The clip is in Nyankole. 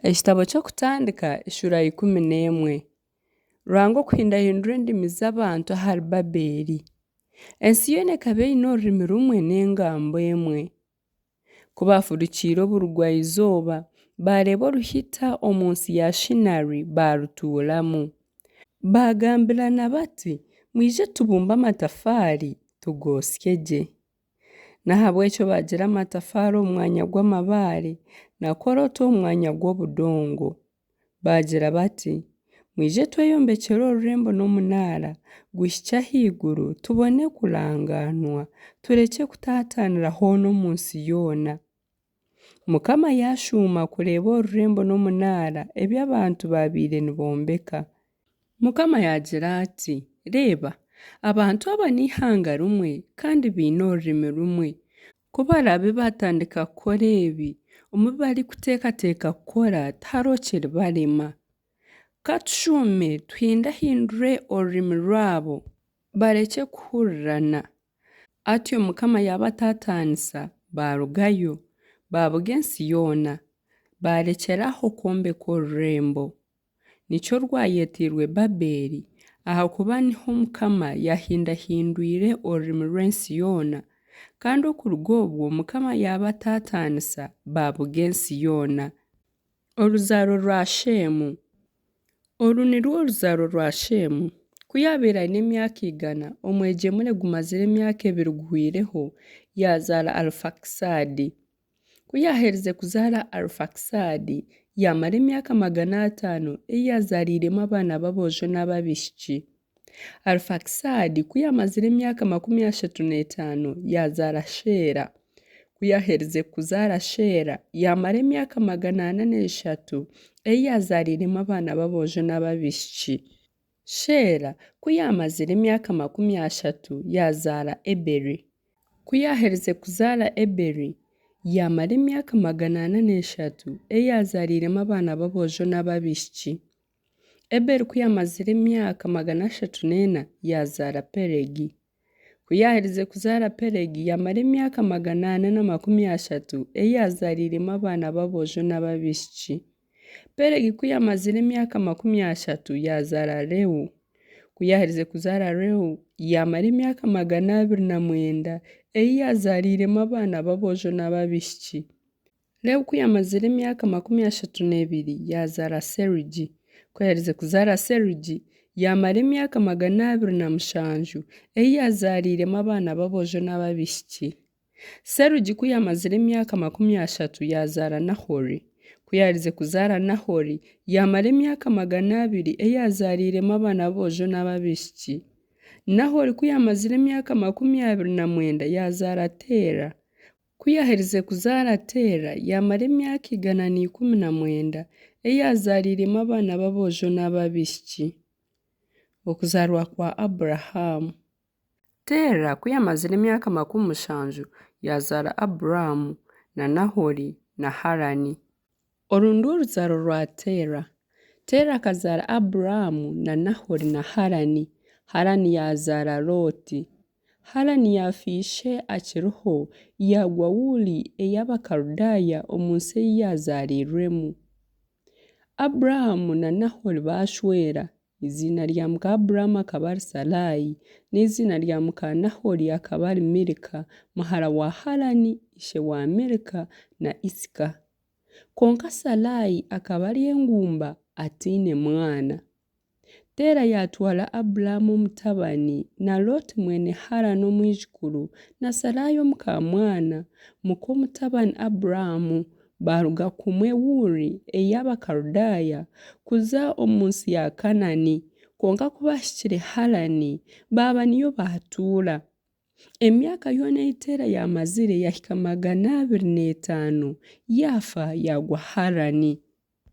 Ekitabo ky'Okutandika eshuura ya 11. Ruhanga okuhindahindura endimi z'abantu ahari Babeeli. Ensi yoona ekaba eine orurimi rumwe n'engambo emwe. Ku baafurukiire oburugwa-izooba, baareeba oruhita omu nsi ya Shinari, baarutuuramu. Baagambirana bati, Mwije tubumbe amatafaari, tugootsye gye. N'ahabw'ekyo baagira amatafaari omu mwanya gw'amabaare, na koroto omu mwanya gw'obudongo. Baagira bati, Mwije tweyombekyere orurembo n'omunaara, guhikye ahaiguru, tubone kurangaanwa, turekye kutaataanira hoona omu nsi yoona. Mukama yaashuuma kureeba orurembo n'omunaara ebi abantu baabaire nibombeka. Mukama yaagira ati, Reeba, abantu aba n'eihanga rimwe, kandi baine orurimi rumwe. Ku baraabe baatandika kukora ebi, omu bi barikuteekateeka kukora tihariho kiribarema. Ka tushuume tuhindahindure orurimi rwabo, barekye kuhurirana. Atyo Mukama yaabataataanisa, baarugayo, baabuga ensi yoona, baarekyera aho kwombeka orurembo. Nikyo rwayeteirwe Babeeli, ahakuba niho Mukama yaahindahindwire orurimi rw'ensi yoona, kandi okuruga obwo Mukama yaabataataanisa, baabuga ensi yoona. Oruzaaro rwa Sheemu. Oru nirwo ruzaaro rwa Sheemu. Ku yaabaire aine emyaka igana, omwegyemure gumazire emyaka ebiri guhweireho, yaazaara Arufakisaadi. Ku yaaherize kuzaara Arufakisaadi, yaamara emyaka 500 ei yaazaariiremu abaana b'aboojo n'ab'abaishiki. Arufakisaadi ku yaamazire emyaka 35, yaazaara Sheela. Ku yaaherize kuzaara Sheela, yaamara emyaka 403 ei yaazaariiremu abaana b'aboojo n'ab'abaishiki. Sheela ku yaamazire emyaka 30, yaazaara Eberi. Ku yaaherize kuzaara Eberi, yaamara emyaka 403 ei yaazaariiremu abaana b'aboojo n'ab'abaishiki. Eberi ku yaamazire emyaka 304, yaazaara Pelegi. Ku yaaherize kuzaara Pelegi, yaamara emyaka 430 ei yaazaariiremu abaana b'aboojo n'ab'abaishiki. Pelegi ku yaamazire emyaka 30, yaazaara Reu. Ku yaaherize kuzaara Reu, yaamara emyaka 209 ei yaazaariiremu abaana b'aboojo n'ab'abaishiki. Reu ku yaamazire emyaka 32, yaazaara Serugi. Ku yaaherize kuzaara Serugi, yaamara emyaka 207 ei yaazaariiremu abaana b'aboojo n'ab'abaishiki. Serugi ku yaamazire emyaka 30, yaazaara Nahori. Ku yaaherize kuzaara Nahori, yaamara emyaka 200 ei yaazaariiremu abaana b'aboojo n'ab'abaishiki. Nahori ku yaamazire emyaka 29, yaazaara Teera. Ku yaaherize kuzaara Teera, yaamara emyaka 119 ei yaazaariiremu abaana b'aboojo n'ab'abaishiki. Okuzaarwa kwa Abrahamu. Teera ku yaamazire emyaka 70, yaazaara Abramu na Nahori na Harani. Oru nirwo ruzaaro rwa Teera. Teera akazaara Abramu na Nahori na Harani. Harani yaazaara Looti. Harani yaafa ishe akiriho, yaagwa Uuri ey'Abakaludaaya omu nsi ei yaazaariirwemu. Abramu na Nahori baashwera. Eiziina rya muka Abramu akaba ari Sarai, n'eiziina rya muka Nahori akaba ari Milika, muhara wa Harani, ishe wa Milika na Isika. Kwonka Sarai akaba ari engumba, ataine mwana. Teera yaatwara Aburamu omutabani, na Looti mwene Harani omwijukuru, na Sarai omukaamwana, muka omutabani Aburamu, baaruga kumwe Uuri ey'Abakaludaaya kuza omu nsi ya Kanaani, kwonka ku baahikire Harani, baaba niyo baatuura. Emyaka yoona ei Teera yaamazire yaahika 205, yaafa yaagwa Harani.